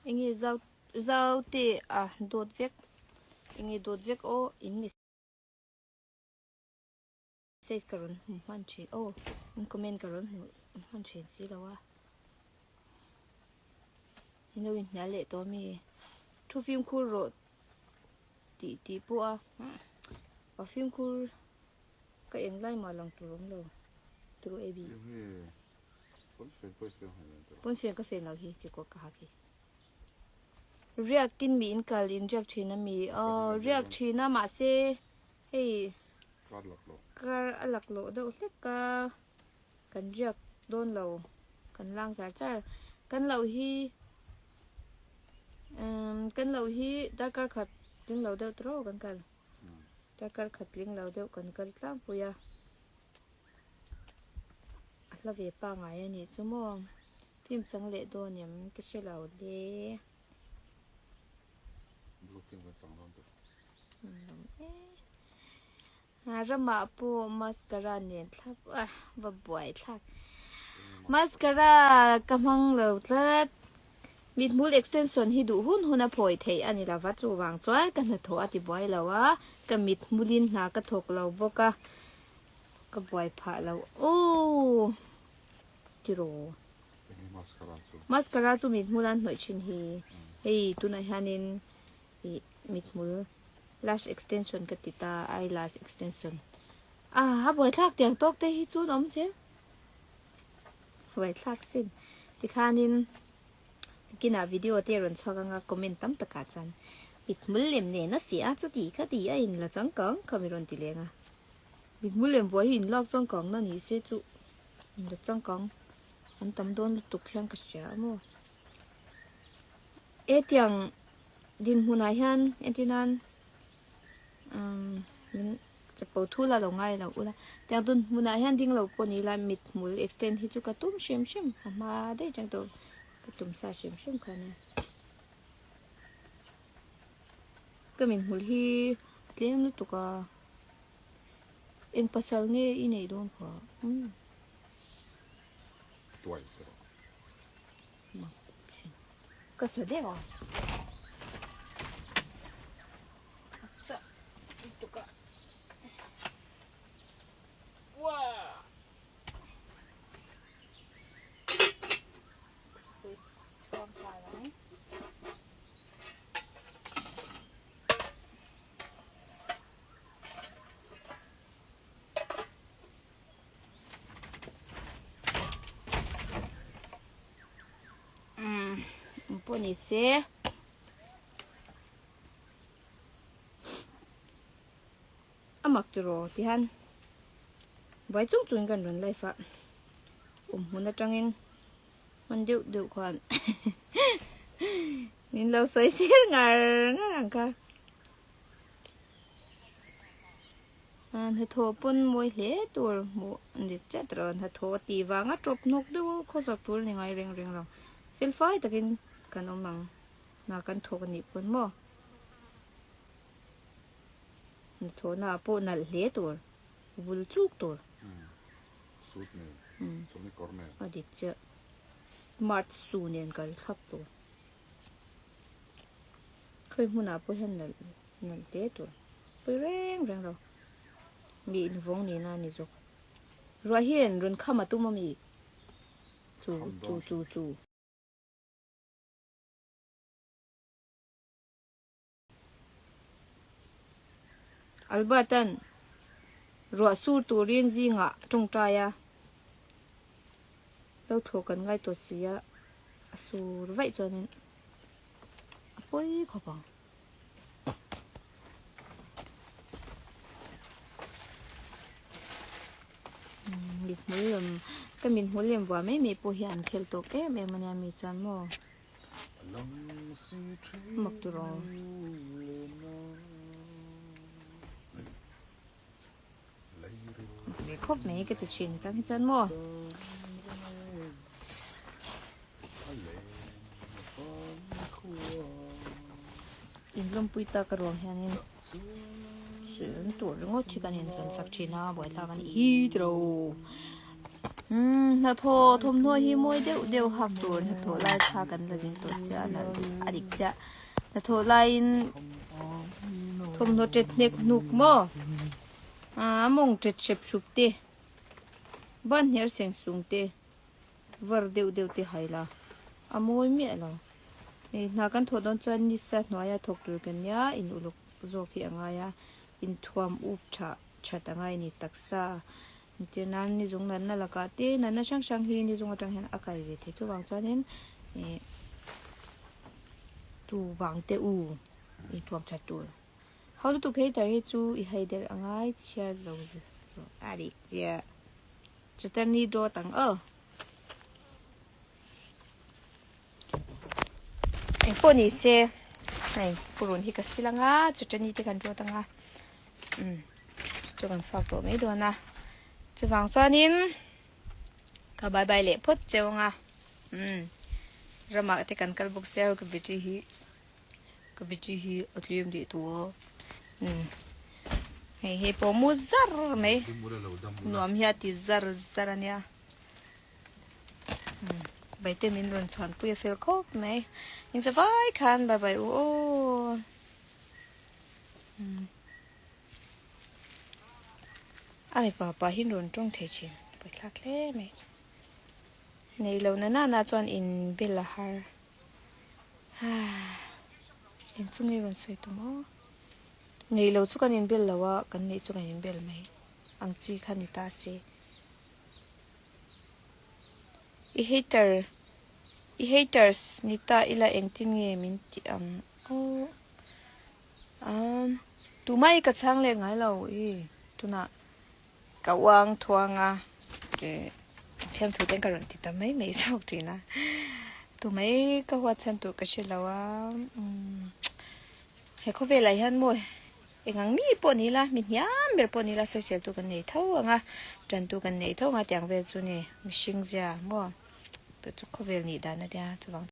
Enge zau zau te a dawt vek enge dawt vek aw in message ka rawn hmu hman thin aw in comment ka rawn hmu hman thin si lo a in lo inhnial leh tawh ami thu fimkhur rawh tih tih pawh a a fimkhur ka englai mah lang tur awm lo turu ab. Pawnfen ka fen lo hi kekawr ka hak hi. Riak in mi in kal in riak thin a mi aw riak thin a mahse hei kar a lak loh deuh hlek a kan riak dawn lo kan lang char char kan loh hi umm kan loh hi darkar khat tling lo deuh tawh kan kal darkar khat tling lo deuh kan kal tlangpui a. A hla ve pangai a nih chu maw? Film chang leh dawn em ka hre lo le. Blue film kan chang dawn tawh. Ramah pawh mascara nen thlap a va buai thlak. Mascara ka hmang lo tlat. Mithmul extension hi duh hun hun a phawi theih a ni lova chuvang chuan ka hnathawh a ti buai lo a, ka mithmulin hna ka thawk lo bawk a. Ka buai phah lo aw tiraw. Enge mascara chu? Mascara chu mithmul an hnawih thin hi. Hei tunah hianin ih mithmul lash extension ka ti ta eyelash extension. Ah a buaithlak tiang tawk te hi chu an awm zel. Buaithlak sin. Tikhanin kinah video te rawn chhuak anga comment tam takah chuan mithmul lem nen a fiah a chuti khati a inla changkang kha mi rawn ti leng a. Mithmul lem vuai hi inlak changkang na ni se chu inla changkang an tam dawn lutuk hian ka hria a maw. E tiang dinhmunah hian entir nan umm min chapo thu la lo ngai lo ula tiang dinhmunah hian ding lo pawh ni ila mithmul extend hi chu ka tum hrim hrim a hma daih atang tawh ka tum sa hrim hrim kha ania. Ka mithmul hi a tlem lutuk a. Eng pasal nge i neih dawn kha? Umm. Tuai te rawh. Ka sa deuh a. Ka sa lutuk a. Wah! Pui chhuak nghal ang. Umm pawh ni se a mak tiraw tihian buai chung chungin kan rawn live a awm hmun atangin hman deuh deuh khan min lo sawi sel ngar ngar ang kha. Hnathawh pawn mawi hle tur hmuh a ni chet rawh hnathawh a tih vanga tawp hnawk deuh a khawsak tur a ni ngai reng reng lo fel fai takin kan awm ang hna kan thawk a nih pawn maw hnathawh na ah pawh nalh hle tur vul chuk tur suit nen chawlhni kawr nen a dik chiah smart shoe nen kal thlap tur. Khawi hmunah pawh hian nalh nalh hle tur pawi reng reng lo mi invawng nena a ni zawk ruah hian rawn kham a tum ami chu chu chu chu. Albert-a'n ruah sur turin zingah tawngtai a lo thaw kan ngai tawh si a, a sur vaih chuanin a pawi khawp ang. Mithmul lem ka mithmul lem vuah mai mai pawh hi an khel tawk em em a nia mi chuan maw. Mak tur aw. Ve khawp mai ka ti thin chang hi chuan maw. In lawmpui tak a ruang hianin suan tur ringawt hi kan inzawn chak thin a buaithlak a nih hi tiro. Umm hnathawh thawmhnaw hi mawi deuh deuh hak tur hnathawh lai kha kan la zin tawh sia a nalh a dik chiah. Hnathawh laiin thawmhnaw ṭet hnek hnuk maw a mawng ṭet hrep hrup te ban hner seng sung te var deuh deuh te hai la a mawi miah lo. Hei hna kan thawh dawn chuan nisa hnuaia thawk tur kan nia in uluk zawk hi a ngai a inthuam up tha that a ngai a ni taksa. Entir nan ni zung natna lakah te natna hrang hrang hi ni zung atang hian a kai ve thei chuvang chuanin ih tu vang te u intuam that tur ho lutuk hei tar hi chu i hai der a ngai chhiar zo a dik chiah chuta ni dawt ang aw. Engpawh ni se hei purun hi ka sil anga chuta ni te kan rawt anga. Umm chu kan fak tawh mai dawn a chuvang chuanin ka bye bye leh phawt cheu anga umm ramah te kan kal bawk sia ka battery hi ka battery hi a tlem leh tawh a umm hei hei pawh mu zar mai nuam hi a ti zar zar a nia umm baite min rawn chhuanpui a fel khawp mai inzavai khan bye bye u aw. A mipa pa hi rawn tawng thei thin pawi thlak hle mai nei lo na nana chuan in bel a har eng chu nge rawn sawi tum aw nei lo chu kan in bel lo a kan neih chu kan in bel mai ang chi kha ni ta se i hater i haters ni ta ila engtin nge min tih ang aw. Amm tumah hi ka chhang leh ngai lo i tunah ka uang thuang a eh fiamthu te ka rawn ti ta mai mai zawk thin a tumah hi ka huat chhan tur ka hre lo a umm he khawvelah hian maw eng ang mi pawh ni ila mi hniam ber pawh ni ila sawisel tu kan nei tho ang a tantu kan nei tho ang a tiang vel chu ni mihring zia maw chu khawvel nih dan a nia chuvang.